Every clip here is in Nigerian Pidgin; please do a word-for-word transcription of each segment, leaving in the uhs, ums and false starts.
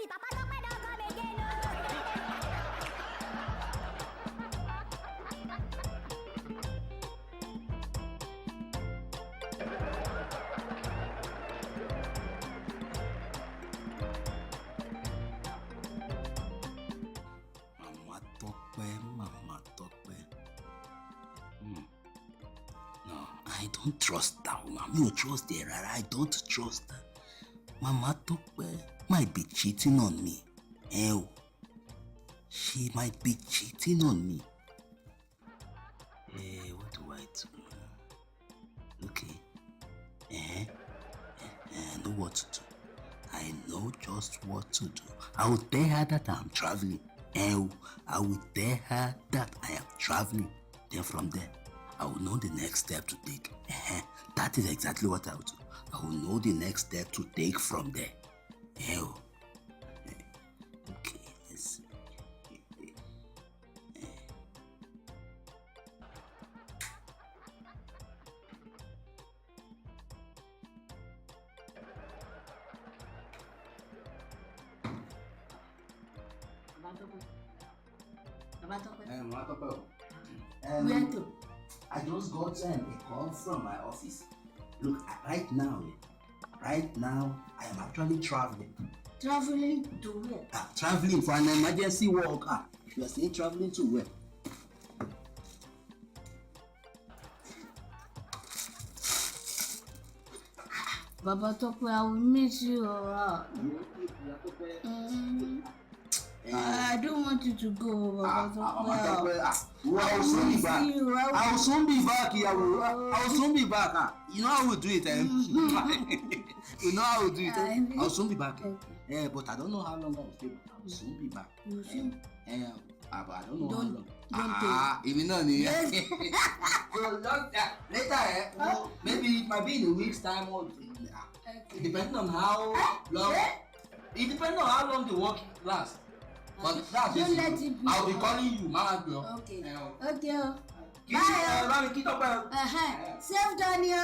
Papa Tope don come again o. Mama Tope, Mama Tope. Hmm. No, I don't trust that woman. Mi ò trust her rárá. I don't trust her. Mama Tope might be cheating on me. Eh, oh. She might be cheating on me. Eh, what do I do? Okay. Eh, eh, eh, I know what to do. I know just what to do. I will tell her that I'm traveling. Eh, oh, I will tell her that I am traveling. Then from there, I will know the next step to take. Eh, that is exactly what I will do. I will know the next step to take from there. Eh, oh. Eh, okay, let's see. Baba Tope. Baba Tope. Eh, Mama Tope. Um, where to? I just got, um, a call from my office. Look, I, right now, eh, right now, I am actually traveling. Traveling to where? Ah, traveling for an emergency work. Ah, you are saying traveling to where? Baba Tope, I will miss you. Oh, ah. You will miss Mama Tope. Mm. Eh. I don't want you to go, Baba Tope. Ah, Mama Tope, ah. Well, I will soon be back. I will soon be back. I will soon be back. Ah. You know how we do it, eh? You know how we do it, eh? I will soon be back. Okay. Eh, but I don't know how long I will stay, but I will soon be back. You will soon? Eh, eh, ah, but I don't know how long. Don't, don't. Ah, èmi náà nìyẹn. Yes. So just, ah, later, eh, maybe it might be in a week's time or, ah, okay, depending on how long. Eh? It depends on how long the work lasts. But that's it. Don't let it be. I'll be calling you, Mama Gbọ́. Okay. Eh, okay. Bye. Bye, bá mi kí Tọ́pẹ́ o. Uh-huh. Eh. Safe journey o.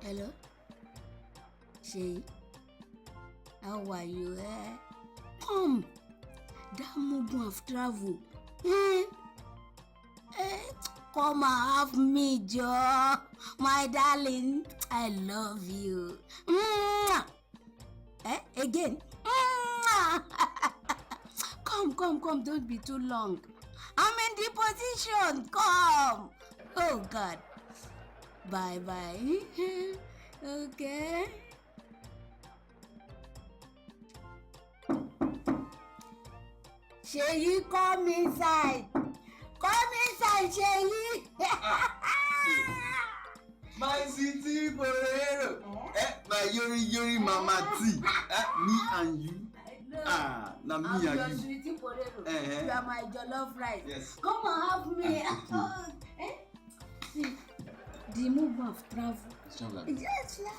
Hello? Seyi, how are you? Eh? Come, that Mugun have travel. Eh? Eh? Come and have me, Joe. My darling, I love you. Mwah! Eh? Again. Mwah! Come, come, come, don't be too long. I'm in the position. Come. Oh, God. Bye bye. Okay. Seyi, come inside. Come inside, Seyi. My sweetie Porero. Eh? Eh, my yori yori mama tea. Eh, me and you. I know. Ah, na me and you. I'm your sweetie Porero. Eh, eh. You are my jollof rice. Yes. Come and have me. Ah, thank you. Oh, eh? See, the move of travel. It's travel. Yes, yeah.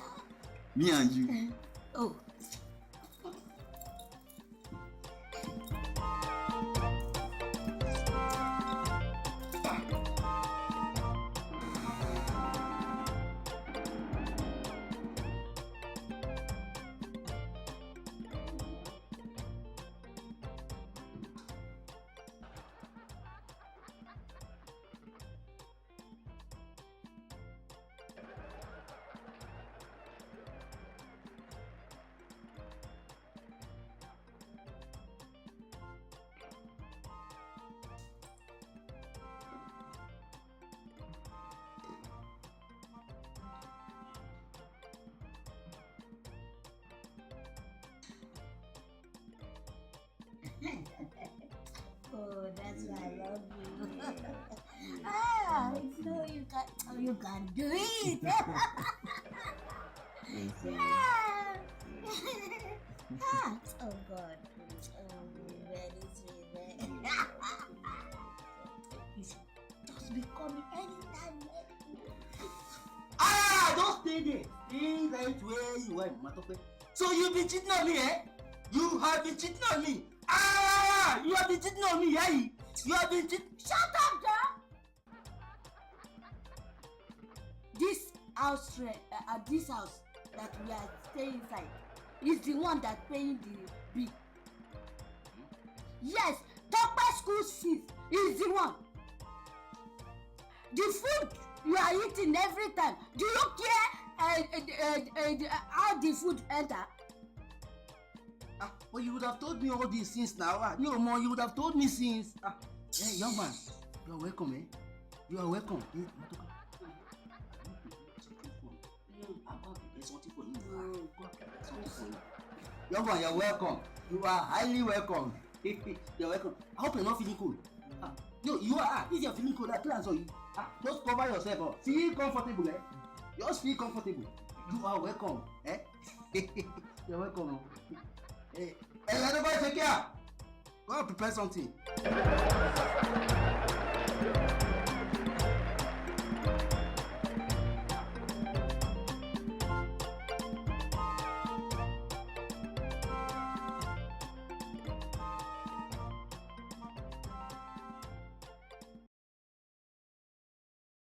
Me and you. Eh, oh. Oh, that's why I love you. Yeah, yeah. Ah, I know you can, you can do it. Thank you. Yeah. Yeah. Ah, oh God. Oh, very sweet, eh? Yeah. Listen, You call me anytime. Ah, don't stay there. Stay right where you are, Matope. So you been cheating on me, eh? You have been cheating on me. Ah, you have been cheating on me, eh? You have been cheating. Shut up, John. This house rent, uh, uh, this house that we are staying inside is the one that paying the bill. Yes, Tope school fees is the one. The food you are eating every time. Do you care uh, uh, uh, uh, how the food enter? Ah, but you would have told me all these things now. Ah, no more, you would have told me since. Ah, hey, young man, you are welcome, eh? You are welcome. Eh, Matoka. I'll go and prepare something for you. I'll go and prepare something for you. Young man, you're welcome. You are highly welcome. You're welcome. I hope you're not feeling cold. Ah, no, you are. Ah, if you're feeling cold, I clear answer you. Ah, just cover yourself up. Feel comfortable, eh? Just feel comfortable. You are welcome, eh? You're welcome. Oh. Eh, eh, everybody take care. Go and prepare something.